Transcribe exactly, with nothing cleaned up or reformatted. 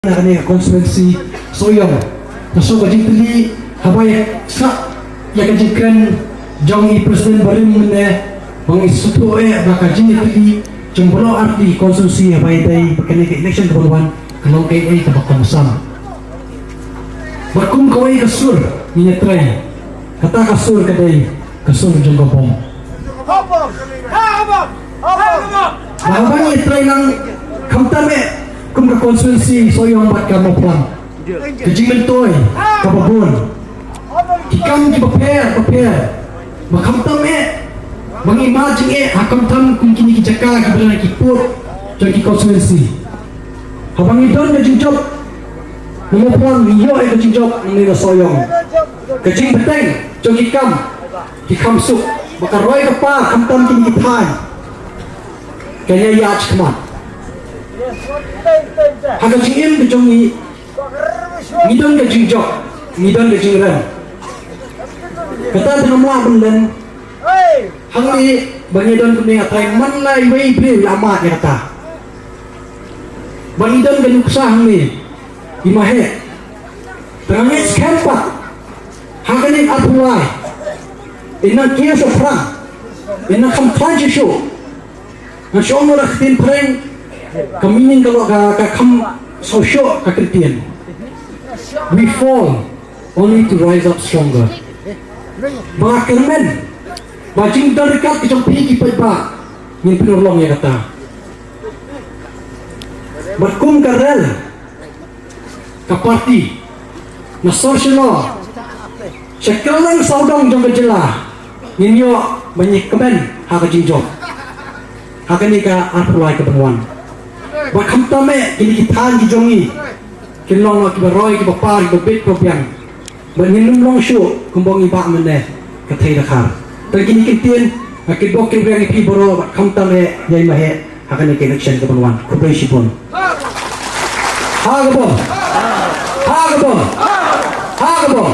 na kane ka constituency Sohiong. Ka shu ka jingtylli haba ïa ka jingkren jong i president barim mynne ba ngi sngewthuh eh ba ka jingtylli jong baroh artylli ki constituency haba ïadei bad kane ka election kaban wan ka long kaei kaei kaba kongsan. Bad kum kawei ka sur ngin ïatrei, kata ka sur ka dei ka sur jong ka bom. Ba haba ngi ïatrei lang khamtam eh kum ka constituency Sohiong bad ka Mawphlang, ka jingmyntoi kaba bun, ki kam kiba pher bapher, ba khamtam eh ba ngi mad jingeh ha khamtam kum kine ki jaka kiba dang ki pud jong ki constituency. Haba ngi don ka jingjop na Mawphlang ngi ïoh ïa ka jingjop nangne na Sohiong. Ka jingbteng jong ki kam ki kham suk, ba ka roi ka par khamtam kine ki thaiñ kan ïa ïaid shakhmat. Ha ka jingim ka jong ngi, ngi don ka jingjop, ngi don ka jingrem. Kata te ngam lah ban len hangne ba ngi don kumne, nga tharai man la iwei April la mad ïa kata. Ba ngi don ka nuksa hangne i Maheh. Te nga ngeit skhem pat ha kane ka arphew lai in nang kiew shaphrang, in nang kham khlaiñ shuh shuh. Nga shu ong la ka ktien phareng, ka meaning ka long ka, ka kham sngewshoh ka ktien. We fall only to rise up stronger. Ba nga kyrmen ba jingdon ryngkat ka jong phi ki paidbah ngin pynurlong ïa kata. Bad kum ka rel ka party na sor Shillong sha kylleng sawdong jong ka jylla, ngin ïoh ban ïakmen ha ka jingjop ha kane ka arphew lai kaban wan. Bad khamtam eh kine ki thaiñ ki jong ngi kin long kiba roi kiba par kiba bit kiba biang. Bad ngin ym long shuh kumba ngi bah mynne ka thei da khar. Te kine ki ktien nga kyrpad kyrpad ïa phi baroh bad khamtam eh ïa i Maheh ha kane ka election kaban wan. Khublei shibun. Ha ka bom. Ha ka bom. Ha ka bom.